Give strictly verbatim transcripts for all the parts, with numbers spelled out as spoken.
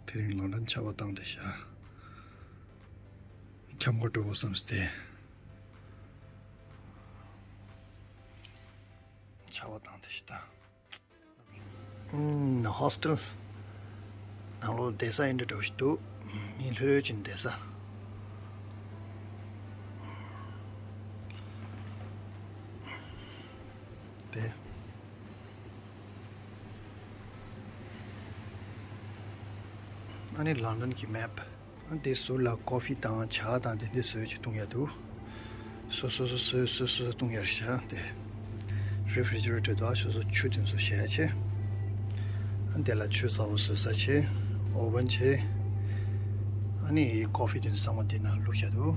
དེ་རིང་ལོན་ཌོན་ཆར་པ་བཏང་བསྡད་ཤག་ཁྱམས་སྒོ་འགྲོ་དགོས་བསམས་ཏེ། ཆར་པ་བཏང་བསྡད་ཤག་ད། ཨུམ། ཧོ་སི་ཊེལ་ནང་ལོགས་བསྡད་ས་ཨེ་འདྲ་འདྲ་བོ་ཞིག་འདུག་མི་ལྷོད་ལྷོད་ཅིག་བསྡད་ས། དེ། ཨ་ནི་ལོན་ཌོན་གྱི་མེབ། ཨ་འདི་ཟུར་ལ་ཀོ་ཕི་དང་ཇ་དང་དེ་འདྲ་བཟོས་ཅིག་བཏུང་ཡ་འདུག་སོ་སོ་སོ་སོ་སོ་སོ་བཏུང་ཡ་རེད་ཤག་དེ་རེ་ཕི་རི་ཇི་རེ་ཊར་དུ་ཨ་སོ་སོ་ཆུ་དེ་ཚོ་བཞག་ཡ་བྱས། ཨ་འདི་ལ་ཆུ་ཚ་པོ་བཟོ་ས་བྱས། ཨོ་ཝན་བྱས། ཨ་ནི་ཀོ་ཕི་དེ་ཚོ་ཚང་མ་དེ་ནང་བླུགས་བཞག་འདུག་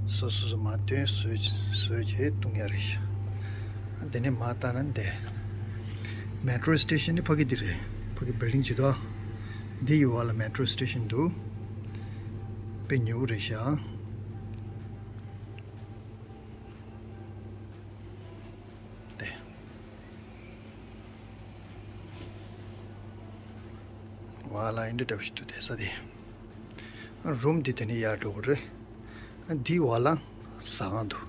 སོ་སོ་སོ་མ་བཏོན་བཟོས་བཟོས་བྱས་བཏུང་ཡ་རེད་ཤག་ཨ་དེ་ནས་མ་ལྟ་ན་འདི་མེ་ཊོ་སི་ཊེ་ཤན་ནི་ཕ་གི་འདི་རེད། ཕ་གི་བིལ་ཌིང་ཇི་འདུག་འདི་ཡི་བར་ལ་མེ་ཊོ་སི་ཊེ་ཤན་འདུག་དཔེ་ཉེ་པོ་རེད་ཤག་དེ། བ་ལ་ཨེ་འདྲ་འདྲ་པོ་ཞིག་འདུག་བསྡད་ས་དེ། རུམ་འདི་དེ་ནས་ཡར་འགྲོ་དགོས་རེད། འདིའི་བ་ལ་ཟ་ཁང་འདུག་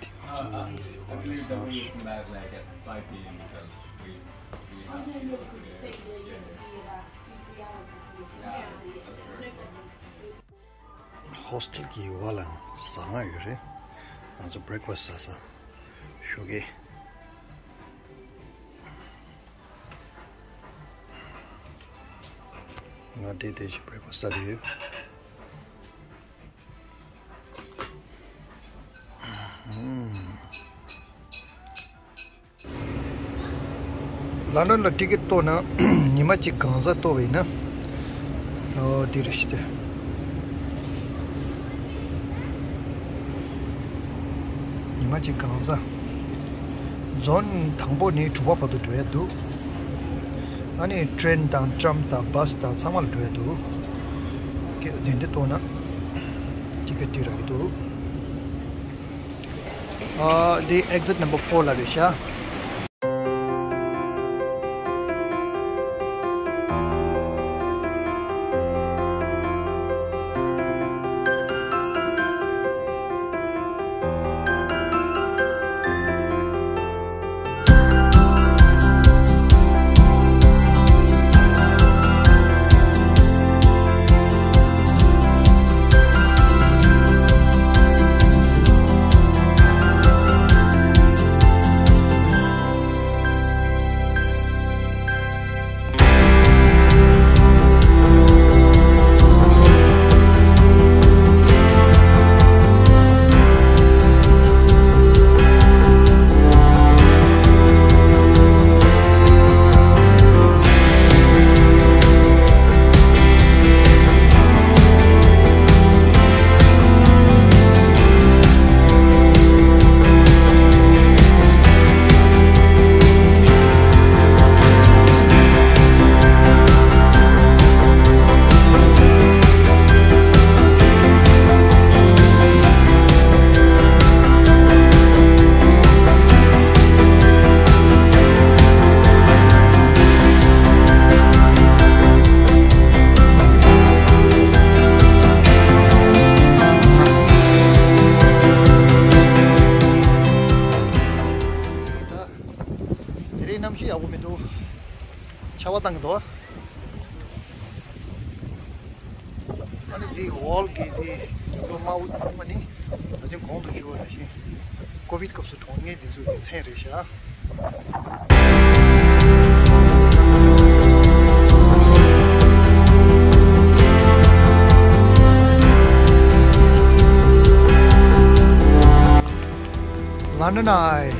དེ་ང་ཚོ་ནང་གི་བ་ལ་ཟ་ཁང་ཞིག་ཧོ་སི་ཊེལ་གྱི་འོག་ལ་ཟ་ཁང་ཡོད་རེད། ང་ཚོ་བྷི་རེག་ཕ་སི་ཟ་ས་ཞོགས་ཀས། ང་དེ་དེ་ཞིག་བྷི་རེག་ཕ་སི་ཟ་གི་ཡོད། ལོན་ཌོན་ལ་ཊི་ཀེ་ཊི་གཏོང་ན་ཉི་མ་གཅིག་གང་ཟག་གཏོང་བ་ཡིན་ན། ཨོ་འདི་རེད་ཤག་དེ། ཉི་མ་གཅིག་གང་ཟག་ཛོན་དང་པོ་ནས་དྲུག་པ་བར་དུ་འགྲོ་ཡ་འདུག་ཨ་ནི་ཊེ་རེན་དང་ཊམ་དང་བྷ་སི་དང་ཚང་མ་ལ་འགྲོ་ཡ་འདུག་ཀེ་དེ་འདི་གཏོང་ན་ཊི་ཀེ་ཊི་རག་གི་འདུག་ཨ། འདི་ཨེག་ཛིཊ་ནམ་བར་ཕོར་ལ་རེད་ཤག་དེ་རིང་གནམ་གཤིས་ཡག་པོ་མི་འདུག་ཆར་པ་བཏང་གི་འདུག་ཨ་ནི་འདི་ཝོལ་གྱི་འདི་རྒྱབ་ལོགས་དམར་པོ་ཚང་མ་ནི་ད་ཅིང་གོང་དུ་ཞུ་བ་ནང་བཞིན་ཀོ་བིད་སྐབས་སུ་གྲོངས་མཁན་དེ་ཚོ་གི་མཚན་རེད་ཤག London Eye.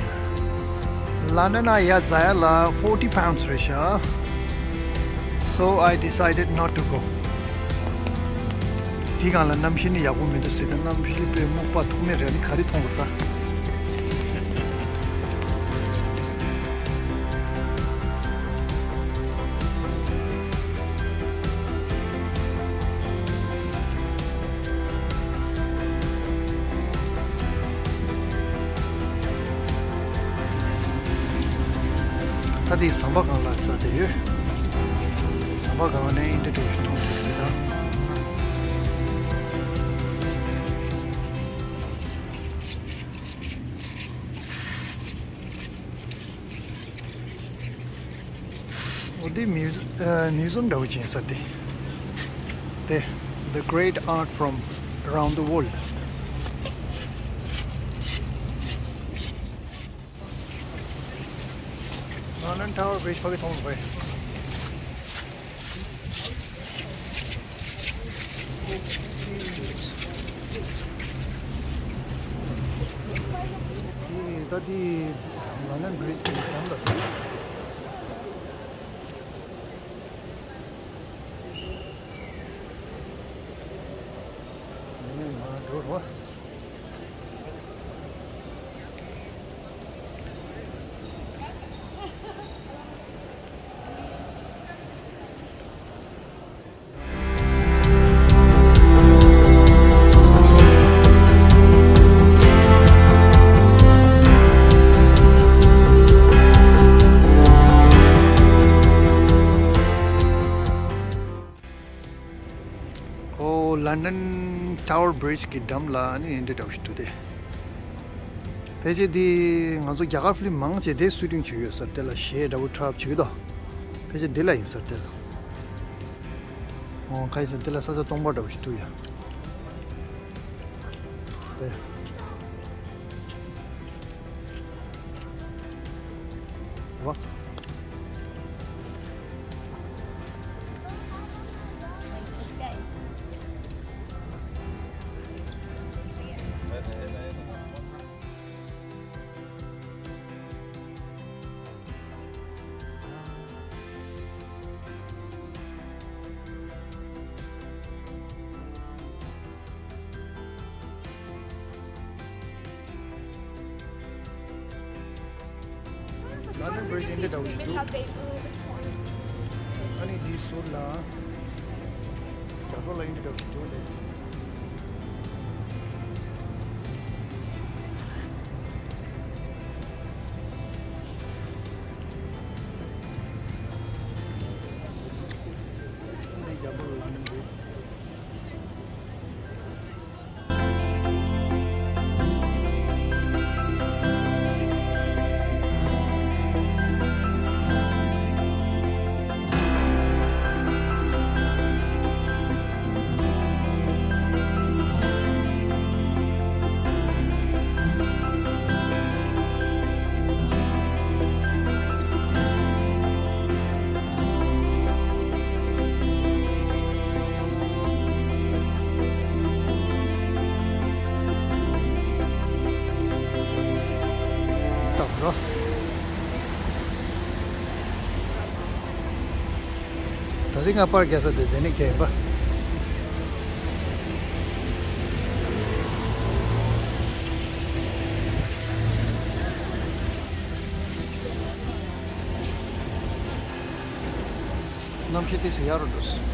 London Eye ཡར་འཛེག་ཡ་ལ་forty pounds རེད་ཤག So I decided not to go. དེའི་སྒང་ལ་གནམ་གཤིས་ནི་ཡག་པོ་མི་འདུག་ཟེར་ཏེ། གནམ་གཤིས་དཔེ་སྨུག་པ་ཐུག་མེད་རེད། ཨ་ནི་ག་རེ་མཐོང་དགོས་ད། ད་དེ་ཟམ་པ་སྒང་ལ་ས་དེ་ཡོད། ཟམ་པ་སྒང་ནས་ཨིན་ཏྲ་ཊེ་ཤན་གཏོང་ཐུབ་སྲིད་ད། འོ་དེ་མིའུ་ཨ་མིའུ་ཛིམ་འདྲ་བོ་ཅིག་ཡིན་ས་དེ། དེ། The great art from around the world. ལོན་ཌོན་ཊ་ཝར་བི་རི་ཇི་ཕ་གི་མཐོང་བས། ད་དེ་ལོན་ཌོན་བི་རི་ཇི་གི་འགྲམ་ལ། ནས་མར་འགྲོ་རོགས། ཨོ། ལོན་ཌོན་ཊ་ཝར་བི་རི་ཇི་གི་འགྲམ་ལ་ཨ་ནི་ཨིན་ཏྲ་ཊེ་ཤན་འདུག་སྟེ། ཕལ་ཆེར་འདི་ང་ཚོ་རྒྱ་གར་ཕི་ལིམ་མང་ཆེ་དེ་སུ་ཊིང་བྱས་ཡོད་ས་རེད། དེ་ལ་གཞས་འདྲ་བོ་འཁྲབ་བྱེད་ཀྱི་འདུག་ཕལ་ཆེར་འདི་ལ་ཡིན་ས་རེད། དེ་ལ། ཨོ། ག་ཡིན་ས་དེ་ལ་ས་ས་སྟོང་པ་འདྲ་བོ་ཞིག་འདུག་ཡ། དེ། བ། ལོན་ཌོན་བི་རི་ཇི་འདི་འདྲ་བོ་ཞིག་འདུག་ཨ་ནི་འདིའི་ཟུར་ལ་རྒྱ་ཐོག་ལ་ཨིན་ཏྲ་ཊེ་ཤན་འདུག་སྟེ། འདི་རྒྱ་ཐོག་ལ་ལོན་ཌོན་འདུག་ད་རིང་ང་པར་རྒྱག་ས་དེ་དེ་ནས་རྒྱག་ཡིན་པ། གནམ་གཤིས་ཏོག་ཙམ་ཡག་རུ་འགྲོ་སོང་།